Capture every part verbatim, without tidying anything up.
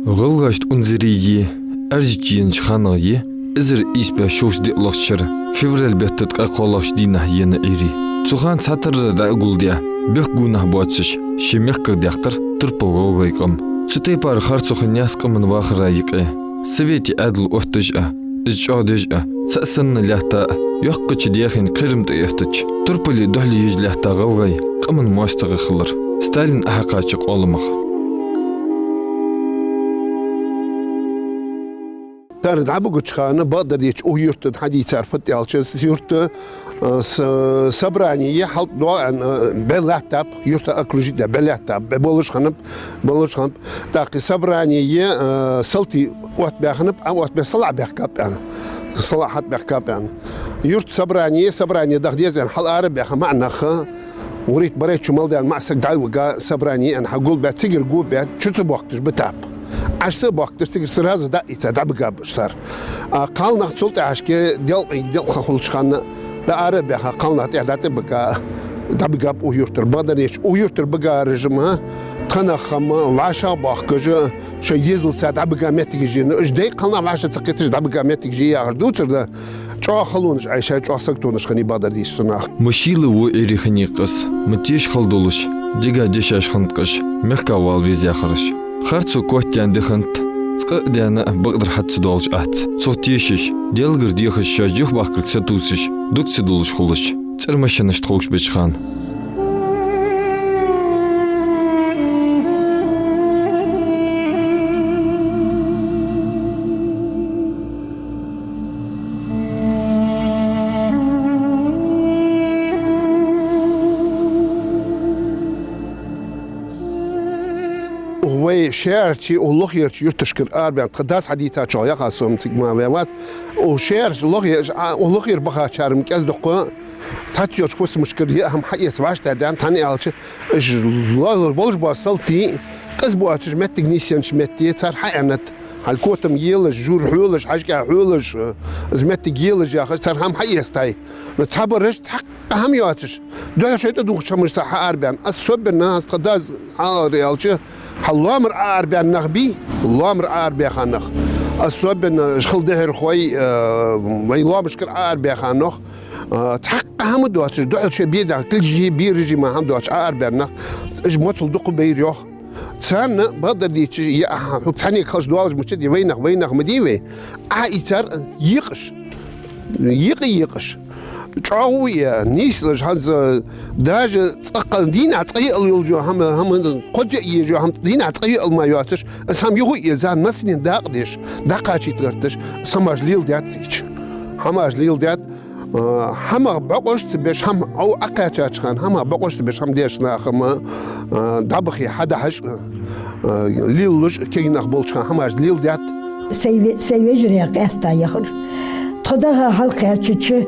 ГӀалгӀашта унзарий, Ӏаьржача енача ханах я, эзар ийс бӀаь шовзткъеи диълагӀча шера февраль бетта ткъаь кхоалагӀча дийнахьа ена Ӏуйре. Цу хана цхьатарра дӀа а гулдаь, бехк гонахьа боацаш, ший мехках даьккхар турпал гӀалгӀай къам. Цу тайпара харцо хиннаяц къаман вахара юкъе. Совете Ӏаьдал оттадеш а, из чӀоагӀдеш а, цаӀ санна лаьтта а, йоккхача даьхен кхерам тӀаэттача, турпала духьала еш лаьтта гӀалгӀай къаман моастагӀий хилар Сталин Ӏохьакхача къоаламах. Цар дӀабигача хана, бакъдар дийцача, укх юрта хьадийцар фуд аьлча, из юрт, а, с-, собрание хьалтӀадоагӀа, а, бӀаь латтаб, юрт окружить даь бӀаь латтаб, бӀаь болаш хиннаб, болаш хиннаб. ТӀаккха собрание, а, салтий оттабаь хиннаб, а, оттабаь салаӀа баьхкаб аьнна. СалаӀа хьатӀабаьхкаб аьнна. Юрта собрание, собрание даха деза аьнна, хьалара баьха маӀа нах, вурийтта барайтта чу мел даьнна маӀа саг дӀавига, собрание аьнна, хьагулбаь, цигара го баь, чу ца боахкаш битаб. Ӏаш ца боахкаш, цигара сразу дӀа а ийца, дӀабигаб уж цар. А кхалнах цул тӀехьашка делкъий, делкъа ха хулача хана, дӀаара баьха кхалнах тӀехьа дӀатӀабига, дӀабигаб укх юртара. Бакъдар дийцача, укх юртара бигараш-м тха нах-м вӀашагӀбоахкаш, шоай дезалца дӀабига моттигаш я. Ну, уж даьй кхалнах вӀаши ца кхийташ дӀабига моттигаш я яхаш дувцар да. ЧӀоагӀа халонаш Ӏайша, чӀоагӀа саготонаш хиннай, бакъдар дийцача, цу наха. Ма шийла ва Ӏуйре хиннай-кх из, ма теша хала долаш, дега дешаш хиннад-кх уж, мехка вала веза яхараш. Харцо котдаьнна ди хиннад, цкъа а даьнна, бакъдар хьа ца доалаш Ӏац. Цох тешаш, Даьлагара дехаш, шоаш юхабахкарга сатувсаш, дог ца дуллаш хулаш, цӀермашинашта ховшабеча хана. Вай шаьрачеи укх лохерчеи юрташкара арабаьнна, тха дас хьадийцачох яха сом цига ма ваьвац. Укх шаьрача лохе-, а, укх лохера бахачар-м кӀезиг-дукха цхьацца йолча хӀусамашкара яа хӀама хьаэца вӀаштӀадаьннад, хӀана аьлча, уж ло-, болаш бола салтий, къиза боацаш моттиг нийсъеннача метте цар хьааьннад, хьал котам елаш, жура хьоалаш, хьажкӀа хьоалаш, из моттиг елаш яхаш, цар хӀама хьаэцай. Но цхьабараш цхьаккха хӀама йоацаш, духьал шоай тӀадувхача хӀамашца хьаарабаьнна. Особенно хӀанз тха дас хьаалар аьлча, хьал лоамара Ӏоарабаьнна нах бий, лоамара Ӏоарабаьха нах. Особенно уж хала дехьархой, э, вай лоамашкара Ӏоарабаьха нах. Э, цхьаккха хӀама доацаш, духьал шоай бе даха, килжи, бераши ма хӀама доацаш Ӏоарабаьнна нах. Уж моцал дукха байра йоах. Царна, бакъдар дийцача, я, аха, хӀу цхьаннега халш доалаш мича дий, вайнах, вайнах ма дий вай. Ӏа и цар екъаш. Екъа-екъаш. ЧӀоагӀа я, нийслуш хӀанз, даже цкъа-кх дийнахьа цкъа яал йолча хӀама, хӀама, кхозза а езаш хӀама, дийнахьа цкъа яал ма йоацаш, из хӀама юха а еза, массанена дакъа деш, дӀакхачийта гӀерташ, из хӀамаш леладаьд цига. ХӀамаш леладаьд, а, хӀамах бокъонца беш хӀама, ов Ӏокхаьчача хана, хӀамах бокъонца беш хӀама деш нах-м, а, дӀабахе хьадахьаш, а, лелалуш, кегий нах болча хана хӀамаш леладаьд. Сай ве-, сай вежарий къаьстта яхар. Тхо даха хьалкхаьчача,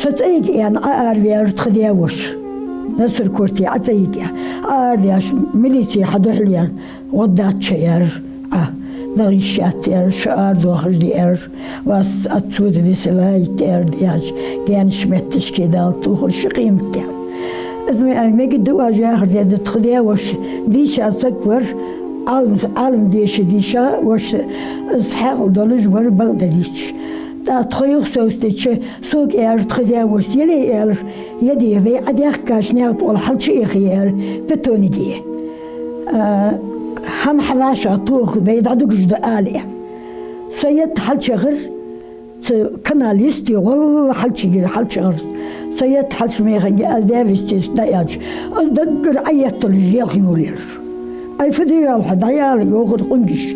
со цӀайга аьнна Ӏоараваьр тха даь-воша. Наср-Корте Ӏа цӀайга а. Ӏоараваьш, милице хьадухьал яьнна, гӀо дац шо, аьлар Ӏа. ДагӀа йиш яц, аьлар, шо арадоахаш да, аьлар. Вас отсюда выселяют, аьлар, яхаш, гаьнаш метташка далла тохар ши къематде. Из ма аьлча, мегаргда да оаш яхар, дий, тха даь-воша дийша саг вар, Ӏалам, Ӏалам деша дийша воша, из хьаькъал долаш вар, бакъдар дийцача. ТӀаккха тхо юха совцадича, сога аьлар тха даь-воша, яле, аьлар, я де, вай Ӏодаьхкача наькъа тӀа хьалчуэхе, аьлар, питоне де. А, хӀама хьавӀашагӀтоха, вай дӀадугаш да, ала, аьнна. Со етт хьалчуяхар, цу канала йисте гӀолла хьалчуйир, хьалчуяхар. Со етт хьалчу механге, аз даь-веста дӀааьлча, аз даггара Ӏоетталуш елха йолаелар. Ай, фу де йоал хьо, дӀаяла, йоахар къонгаш.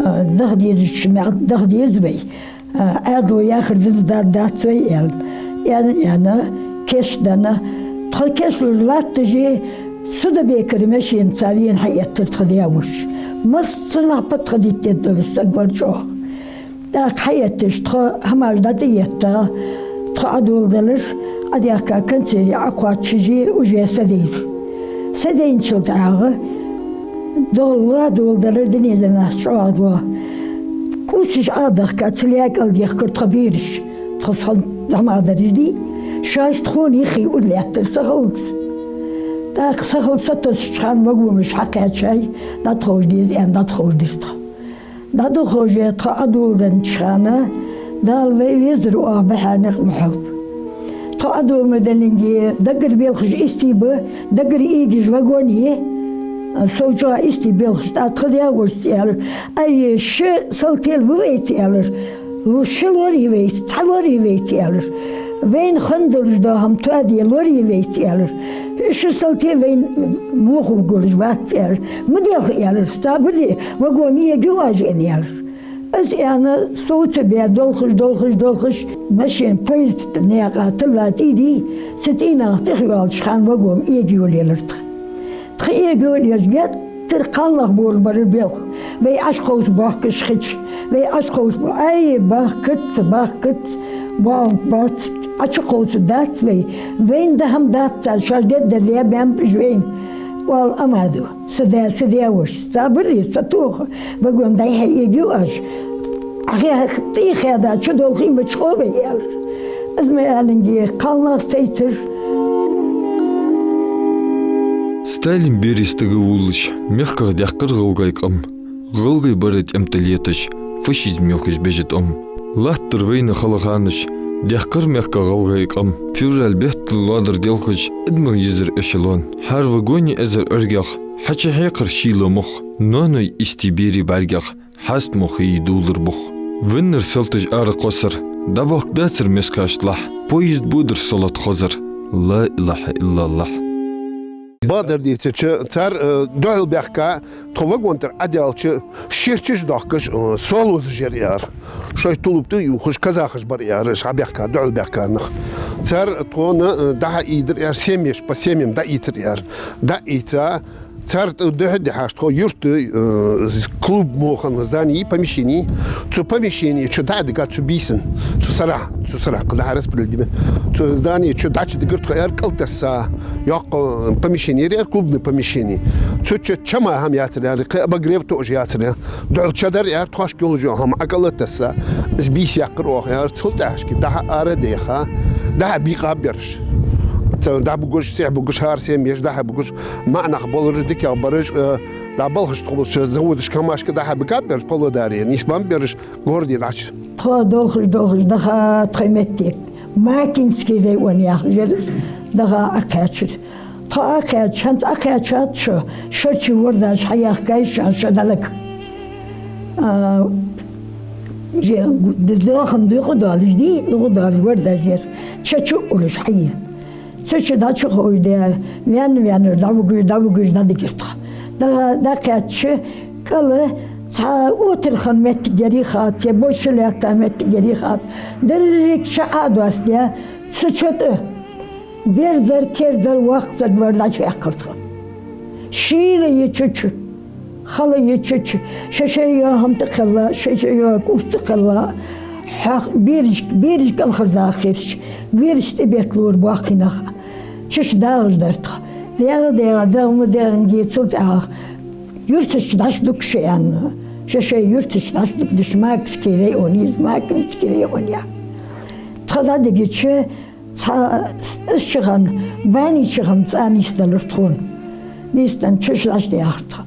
А, даха дезача мехка даха деза вай. А, Ӏаьдало яхар деза да-, дац вай, аьнна. Аьнна, аьнна, кийчдаьнна. Тхо кийчлуш латташе, Судебекара машенаца вена хьаэттар тха даь-воша. Массанахьа патхадитта долаш саг вар чӀоагӀа. ТӀаккха хьаэтташ тхо хӀамаш дӀатӀаетта, тхо Ӏодоладелар, Ӏодаьхка канцере Ӏокхоачашше уже са дайра. Са дайначул тӀехьагӀа дола доладелар дунен денна чӀоагӀа дола. КӀувсаш Ӏодахка, цу лаьгӀал дехкар тхо бераш, тхо схьа зӀамига дараш дий, шоаш тхона юххе ура лаьттар сахилаца. ТӀаккха сахилаца сатоссача хана вагонаш хьакхаьчай, дӀатӀаховш деза аьнна, дӀатӀаховш дир тхо. ДӀадахача тхо Ӏодоладеннача хана Дала вай везар оаха бахьанах ма хьо. Тхо Ӏодоладеннге даггара белхаш истий ба, даггара ийгаш вагон я. Сов чӀоагӀа истий белхаш, тӀаккха тха даь-воша аьлар: «Ай, ши салтел ва вайца», — аьлар. «Лу ши лорий вайца, цхьа лорий вайца», — аьлар. «Вайна хандалаш да хӀама тоаде лорий вайца», — аьлар. «Ши салте вайна мохув гулаш вац», — аьлар. «Ма делха», — аьлар. «Сабар де, вагон эга ю аш», — аьнна, аьлар. Аз аьнна, сов ца бе, долхаш, долхаш, долхаш, машен, поезд наькъа тилла тӀадий, цу тӀийнаха тӀехйоалача хана вагон эга йолаелар тха. Тха эга йолаеш геттара кхалнах болабелар белха. Вай Ӏочукхувса бохкаш хилча, вай Ӏочукхувса бо-, ай, бахкац, бахкац, бахкац, Ӏочукхувсаргдац вай. Вайна да хӀама дац цар, шоаш дергдар даь баьннаб уж вайна, оал Амадо. Са даь, са даь-воша, сабар де, сатоха, вагон дӀа-хьа эга ю аш. Ӏа хе-, тӀехьа хада чу долхий ма чу хов вай, аьлар. Аз ма аьллинге, кхалнах сайцар. Сталин берий стага вувлаш, мехках даьккхар гӀалгӀай къам. ГӀалгӀай бара тӀем тӀа леташ, фашизм йохаш бежа тӀом. Латтар вайна хала ханаш, даьккхар мехках гӀалгӀай къам. Февраль бетта лоадар делхаш, адамах йизар эшелон. ХӀара вагоне эзар Ӏергех, хьачухьекхар шийла мох. Ноаной истий берий бӀаргех, хьаст мохий дувлар бух. Веннар салташ ара кхоссар, дӀабахкадацар мискаш лахь, поезд бодар салот хозар. Ла илахьа иллаллахь. Бакъдар дийцача, цар, э, духьал баьхка, тхо вагон тӀара Ӏодаьлча, ширчаш дохкаш, э, совгӀазаш яр, аьлар. Шоай тулупаш ювхаш, казахаш бар, аьлар, уж хьабаьхка, духьал баьхка нах. Цар тхона, э, дӀа-хьа ийцар, аьлар, семьяш, по семьям дӀаийцар, аьлар. ДӀаийца, цар тӀа духьал дихьаш, тхо юрта, э, з-, клуб мо хинна здани, помещени. Цу помещени чу дӀа а дигад цу бийсан, цу сарахьа, цу сарахьа, кхы дӀа-хьа распределить ди бе. Цу здани чу дӀачудигар тхо, аьлар, кӀалтесса. Йоккха помещени яр, аьлар, клубный помещени. Цу чу чама хӀама яцар, аьлар, кхы обогрев тоъаш яцар, аьлар. Духьал чадар, аьлар, тхоашка йолаш йола хӀама ӀокӀалдтесса, из бийса яьккхар оаха, аьлар, цул тӀехьашка дӀа-хьа арадаьха, дӀа-хьа бийкъаб ераш. Цу дӀабугаш, сехьа бугаш, хӀара семьяш дӀа-хьа бугаш, маӀа нах болараш, дикагӀа бараш, э, дӀа балхаш тхо болча заводашка, хӀамашка дӀа-хьа бикаб ераш, Павлодаре, нийсбеннаб ераш городе дӀачу. Тхо долхаш, долхаш даха тхоай метте. Макинский район яхаш яр, даха Ӏокхаьчар. Тхо Ӏокхаьчача, хӀанз Ӏокхаьчад шо, шерача вордаш хьаяхкай шо, шо дӀалаг. А, же, дохам дукха долаш дий, дукха долаш вордаш яр, чу-чу уллаш хьайий. Цу чу дӀачуховш де, ваьнна-ваьнна дӀавугаш, дӀавугаш дӀадигар тхо. ДӀа-, дӀакхаьчача, кӀала цхьа отрахана моттиг ярий хатта, е боча лаьтта моттиг ярий хатта, деррига чу Ӏодоастадаь, цу чу тӀа бердар, кердар, воккха саг вар дӀачуваьккхар тхо. Шийла я цу чу, хала я цу чу, шоай-шоай йола хӀама тӀакхелла, шоай-шоай йола кӀувс тӀакхелла, хьох-, бераш, бераш кӀалхарза хилча, бераш тӀабетталора боккхий нах. Цу чу дагӀаш дар тхо. ДегӀа-дегӀа, дагӀа ма дегӀанге, цул тӀехьагӀа юрташка дӀачудуг шо аьнна. Шоай-шоай юрташка дӀачудугаш, Макинский район, из Макинский район я. Тхо дӀадигача, цхьа, из чу хинна, бани чу хинна цӀа нийсделар тхона. Нийсденна цу чу дӀачудаьхар тхо.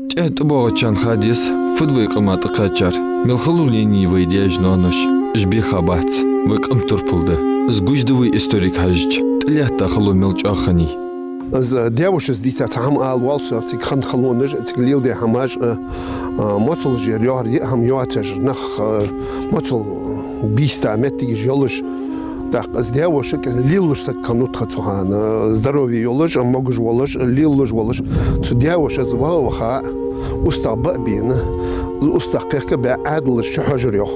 ТӀехьа тӀабоагӀачарна ха деза, фуд вай къама тӀакхаьчар, мел хало лийннай вай даьша-ноаноша, уж бийха бац, вай къам турпал да. Из гуш да вай историга хьежача, тӀалаьтта хало мел чӀоагӀа хиннай. Из даь-вошас дийца цхьа хӀама ала воал со, цига хинна халонаш, цига леладаь хӀамаш, а, а, моцалаш яр йоахар, йиъ хӀама йоацаш, нах, а, моцал бийста моттигаш йолаш. ТӀаккха из даь-воша кӀезига лелалуш саг хиннав тха цу хана, здоровье йолаш, а, могаш волаш, а, лелалуш волаш. Цу даь-вошас ваха а ваха, устагӀа ба а бена, из устагӀа кхехкабаь, Ӏаьдалаш чу хьожар йоах.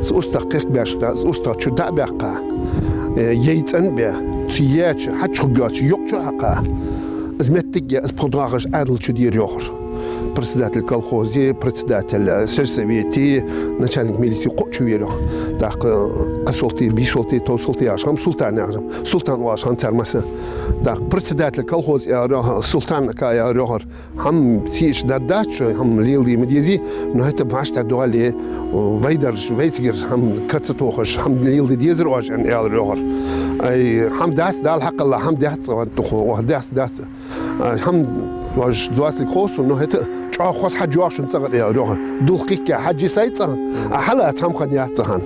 Из устагӀа кхехкабаьча, из устагӀа чу дӀа а баьккха, э, яй цӀенбаь, цу яьча хьачухуг йоацаш юкъ чу а хьакха, из моттиг я, из пхи доахаш Ӏаьдал чу дера йоахар. Председатель колхоза, председатель, э, сельсовета, начальник милиции кхоъ чу вера йоахар. ТӀаккха, э, Ӏасолта, Бийсолта, Товсолта яхаш хиннаб, Султан яхаш хиннаб. Султан оалаш хиннад цар масса. ТӀаккха председатель колхоза аьлар йоахар, Султанга аьлар йоахар: «ХӀама цига даргдац шо, хӀама леладе ма дезий, но хӀаьта баш тӀа доале, вай дарж, вай цигара хӀама каца тохаш, хӀама леладе дезар оаш», — аьнна, аьлар йоахар. Ай, хӀама дац, Дала хьакхелла, хӀама дац цӀагӀа, тӀаккха, дац, дац. Ай, хӀама, вож доацалга хов сона, но хӀаьта чӀоагӀа хоза хьаж йоагӀа шун цӀагӀара, аьлар йоах. Дулх кхикка хьаж йисай цӀагӀа, а хьалаца хӀама хинна яц цӀагӀа.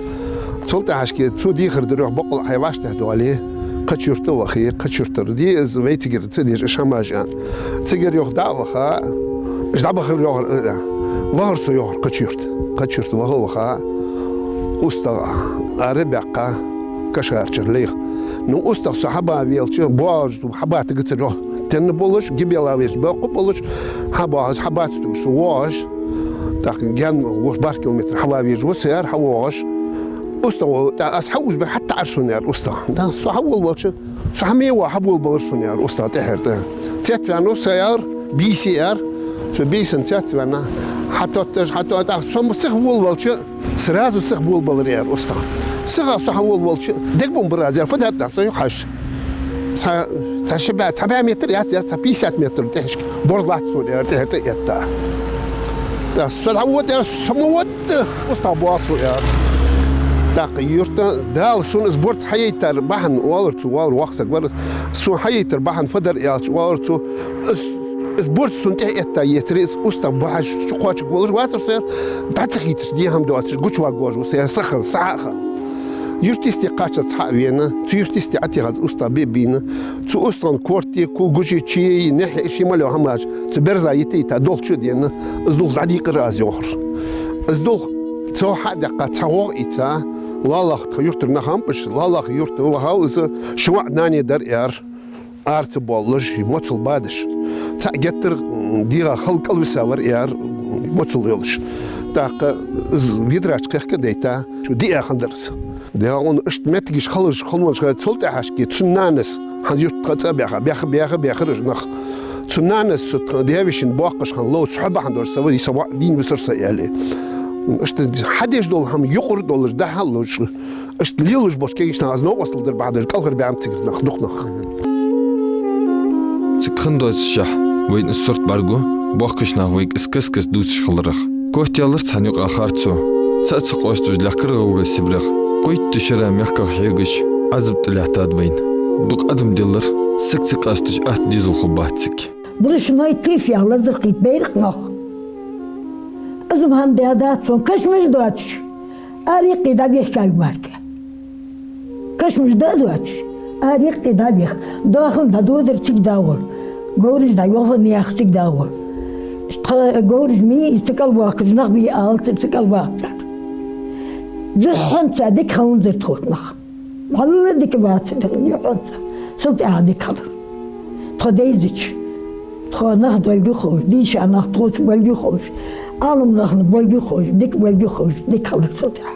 Цул тӀехьашка цо дийхар дар йоах, боккъал Ӏай вӀаштӀехьа доале, кхыча юрта вахе, кхыча юртара де из вай цигара ца деш, уж хӀамаш а. Цигара йоах дӀа а ваха, уж дӀабахар йоахар, э, вахар со йоахар кхыча юрта. Кхыча юрта ваха а ваха, устагӀа ара а баьккха, кашарчар лайха. Ну, устагӀа со хьабаха велча, боагӀаш хьабатагацар йоах. Тенна болаш, гибела веш, боккха болаш, хьабоагӀаш, хьабаца тугаш со воагӀаш. ТӀаккха гаьна вуш барх километр хьава везаш ва со, аьлар, хьавоагӀаш. УстагӀа, тӀа аз хьаузбе хьатта Ӏар сона, аьлар устагӀа. Да, со хьаволавелча, со хьа ме воагӀа, хьаволабалар сона, аьлар устагӀа тӀехьара тӀа. Цецваьннав со, аьлар, бийса, аьлар. Со бийсан цецваьнна, хьатотташ, хьато-, тӀаккха со сиха волавелча, сразу сиха болабалар, аьлар устагӀа. Сиха со хьаволавелча, дегабун бар аз, аьлар, фу даьд аз, со юха хьажа. Цхьа, цхьа ши бӀаь, цхьа бӀаь метр яц, аьлар, цхьа пятьдесят метр тӀехьашка борз латт сона, аьлар, тӀехьара тӀа этта. ТӀаккха со дӀавода, аьлар, со ма водда, устагӀа боагӀа сона, аьлар. ТӀаккха юрта Дала сона из борз хьаяйтар бахьан, оалар цо, оалар, воккха саг вар из, сона хьаяйтар бахьан фу дар аьлча, оалар цо, из, из борз сона тӀехьа этта ецаре, из устагӀа бахьаш чу кхоачаргволаш вацар со, аьлар, дӀа ца хийташ, де хӀама доацаш, гучаваргволаш ва со, аьлар, сиха, сахьа а хинна. Юрта йисте кхаччалца хьа а вена, цу юрта йисте Ӏотехача устагӀа бе а бийна, цу устагӀа корте, ку, гужи, чий, нехьи, ший мел йола хӀамаш, цу берза йита а йита, долх чу а денна, из дулх дӀадийкъар аз, йоахар. Из дулх цо хьа а даьккха, цхьа гӀогӀ а ийца, лалахь тха юртара нах хиннаб уж, лалахь юрта вахав из, ши воӀ нани дар, аьлар, ара ца боаллаш, моцал бадаш. Цхьа геттара, м, дегӀа хала кӀалвиса вар, аьлар, моцал йолаш. ТӀаккха из ведра чу кхехка а дайта, чу диа хиннадар из. Дела, он иштта моттигаш халаш, халонаш хилар, цул тӀехьашка цун нанас, хӀанз юрта тха цӀа а баьха, баьха, баьха, баьхар уж нах. Цун нанас цу тха даь-вешийна боккхагӀа хинна лов, цу хьа бахьан долаш са вази, са воӀ дийна висар со, аьле. Иштта хьадеш дола хӀама юкъара долаш, дӀа-хьа луш, иштта лелаш болча кагийча наха аз новкъостал дар бахьан долаш, кӀалхарбаьннаб цигара нах, дукха нах. Цига хинна доацача шахь вайна из сурт бӀаргагу, боккхийча наха вайга из каст-каста дувцаш хиларах. Котъялар цхьан юкъа харцо. Цаӏ ца къоастадеш лаьхкар гӀалгӀай Сибрех. Кхойтта шера мехках хьегаш, Ӏазап тӀа лаьттад вайна. Дукха адам диллар, саг ца къасташ атта дезал хургбац цига. Брюшной тиф яха лазар кхийтта байракх нах. Из-м хӀама даь дац сона, кашамаш доацаш, ара юкъе дӀабехка мара. Кашамаш да а доацаш, ара юкъе дӀабехка. Доахан дӀадодар цига дӀавола. Говраш дӀайоахар наьха цига дӀавола. Тха говраш ма йий из, ца кӀалваккхараш нах ба аьлар, ца кӀалваккхар. Духхьал цхьа дика хиннаб тхоца нах. Валлахӏи, дика бац, духхьал цхьа. Цул тӀехьа дика хилар. Тхо дайзача, тхо нах долга ховш, дийша нах тхоца болга ховш, Ӏалам нахана болга ховш, дика болга ховш, дика хилар цул тӀехьа.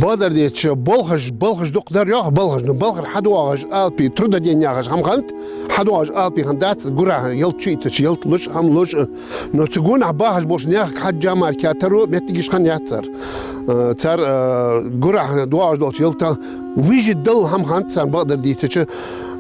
Бакъдар дийцача, балхаш, балхаш дукха дар йоах, балхаш, ну, балхара хьадоагӀаш алапи, трудодень яхаш хӀама хиннад, хьадоагӀаш алапи хиннадац, гурахьа ялат чу ийтача, ялат луш, хӀама луш, но цу гонахьа бахаш болча наьхага хьежжа мара таро моттигаш хиннаяцар. Э, цар, э, гурахьа доагӀаш долча ялата вижа дала хӀама хиннад царна, бакъдар дийцача,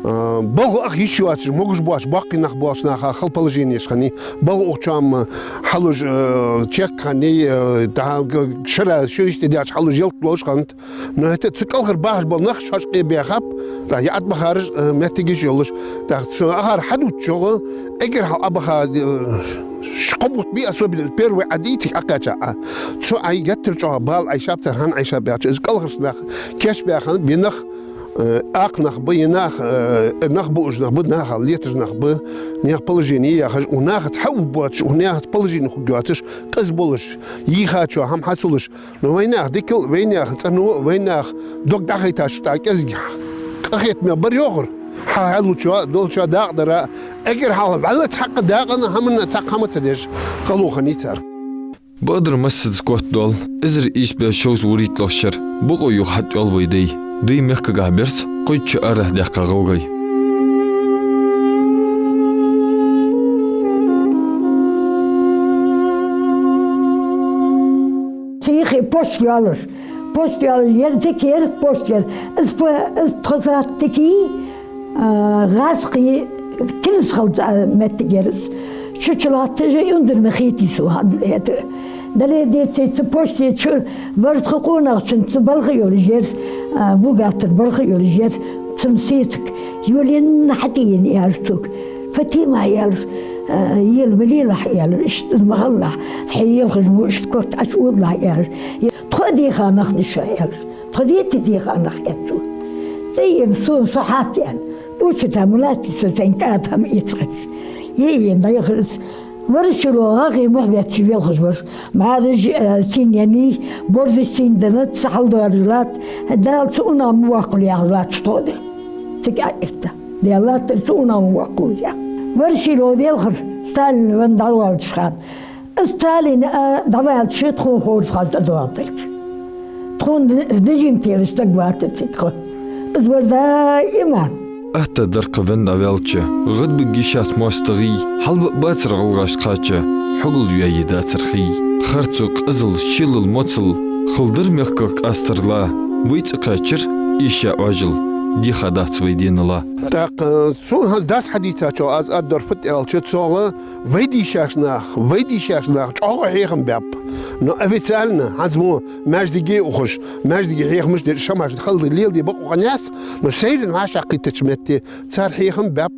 э, балха ах йиш йоацаш, могаш боацаш, боккхий нах болча наха хала положенеш хиннай, балха укх чу-м хьалуш, э, чек хиннай, э, тӀа г-, шера ши йисте даьлча хьалуш ялат луш хиннад. Но хӀаьта цу кӀалхара бахаш бола нах шоаш къе баьхаб, тӀаккха яӀат бахараш, э, моттигаш йолаш. ТӀаккха цу ахар хьадувцачох, эггара хьалха Ӏобаха, э, ши-кхо бутт бий, особенно первый Ӏа дий цига Ӏокхаьча Ӏа. Цу Ӏай геттара чӀоагӀа бала Ӏайшаб цар, хӀана Ӏайшаб аьлча, из кӀалхарча наха кийчбаь хиннаб, бе нах, э, акха нах ба, е нах, э, нах ба уж, нах ба, наха леташ нах ба, наьха положени яхаш, укх нахаца хьаувбоацаш, укх нахаца положени хургйоацаш, къиза болаш, йийхачоа хӀама хьа ца луш, но вай наха дикал, вай наха цӀено, вай наха дог дӀахайташ тӀа кӀезига къахетаме бар йоахар. Хьа хьалучоа, долчоа дакъа дара, эггара хьалха вӀалла цхьаккха дакъана хӀаманна цхьаккха хӀама ца деш, халонаш хиннай цар. Бакъдар массаза котдоал, эзар ийс бӀаь шовзткъа вурийтталагӀча шера бокъо юха хьатӀайоал вай дай. Дай мехкагахьа берза, кхойтта шу арахьа даьккха гӀалгӀай. Цхьа пошт йоалар. Пошт йоалар, ер тика яр, пошт яр. Из по-, из тхо затта тика, а, гӀазкхий килсхал цӀа моттиг яр из. Чу-чу латташ а, юндур ма хетий сона хӀанз это. Дале деций, цу поште чура вар тха къонахчун, цу балха йолаш яр, а, бухгалтер балха йолаш яр. Цун сесаг Юлин хьатӀаена аьлар цунга. Фатима аьлар, э, ела ма лелахь аьлар, иштта ма хилалахь, тхьа елхаш мо иштта корта Ӏочуодалахь аьлар. Тхо а деха нах да шо аьлар. Тхо вета деха нах да цо. ЦӀи ена сона со хьатӀаена. Учитель мулати со сайна кӀада хӀама эцхац. Е ена дӀаяхар из. Варшило гӀагӀи мухь бетташ велхаш вар. Мараж, э, син яьннай, борзаш син даьннад, са хьалдоаржа латт, Дала цу унахчун ма воаккхалва яхаш латташ тхо а да. Цига а этта. Даьла латтар цу унахчун ма воаккхалва яхаш. Варшило велхар, Сталин венна дӀаваьлча хана. Сталин, э, дӀаваьлча тхона хорза хоза тӀадоагӀа дерг. Тхона режим тераш стаг ватар цига тхо. Из вар даим а. Атта дар-кх венна дӀаваьлча, гӀадбугий шоаш моастагӀий, хьалба а бацар гӀалгӀашта кхача, хьогал йоае дацар хий. Харцо, къизал, шелал, моцал, хала дар мехках къастар ла, вай цӀи кхаьчар, эша Ӏоажал, деха дац вай денал а. ТӀаккха сона хӀанз дас хьадийцачох аз аргдар фуд аьлча, цо гӀа вай дийшача наха, вай дийшача наха чӀоагӀа хьехам баьб. Но официально хӀанз мо маьждиге ухаш, маьждиге хьехамаш деш, шамаш хала леладе бокъо хиннаяц, но сайран вӀашагӀкхийттача метте цар хьехам баьб.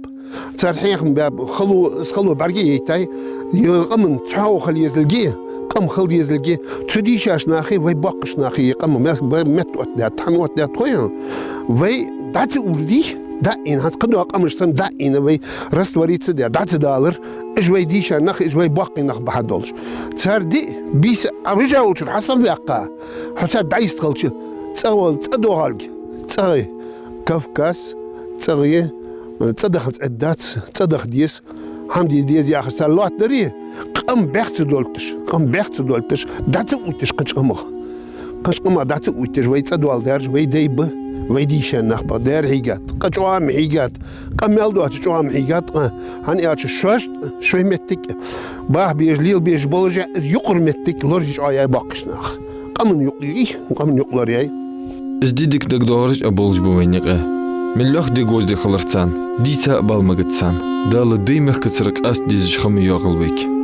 Цар хьехам баьб, хало, из хало бӀарга яйтай, е къаман цхьоагӀо хила езалга, къам хила езалга, цу дийшача нахеи вай боккхийча нахеи е къам мет-, мет-, меттаоттадаьд, хьаоттадаьд хой. Вай дӀа ца урдий, дӀаийна, хӀанз кхыдола къамаш санна дӀаийна вай раствориться даь, дӀа ца далар, уж вай дийша нах, уж вай боккхий нах ба хьадолаш. Цар диъ, бийса а вижа волчура хьасам ваьккха, хьо цар дӀайистхилча, цӀа-, цӀа доагӀалга, цӀагӀа Кавказ, цӀагӀа, цӀа даха цӀа дац, цӀа даха деза, хӀама де деза яхаш цар лоаттадари, къам бӀех ца долийташ, къам бӀех ца долийташ, дӀа ца увтташ кхыча къамах. Кхыча къамах дӀа ца увтташ, вай цӀа дола даьраш, вай дай ба, вай дийша нах ба, дера хьийгад, къа чӀоагӀа ма хьийгад, къа мел доацар чӀоагӀа ма хьийгад, къа, хӀана аьлча шоашта, шоай моттиг, баха безаш, лела безаш болаш а, из юкъара моттиг лорае чӀоагӀа яьй боккхийча наха. Къаман юкъ йий, къаман юкъ лораяьй. Из ди дика дагадоагӀараш а болаш ба вайна юкъе. Мел лоьхка ди гӀозде хилар царна, дийца а бала магац царна. Дала дай мехкацара къаста дезаш хӀама йоагӀалва вайга.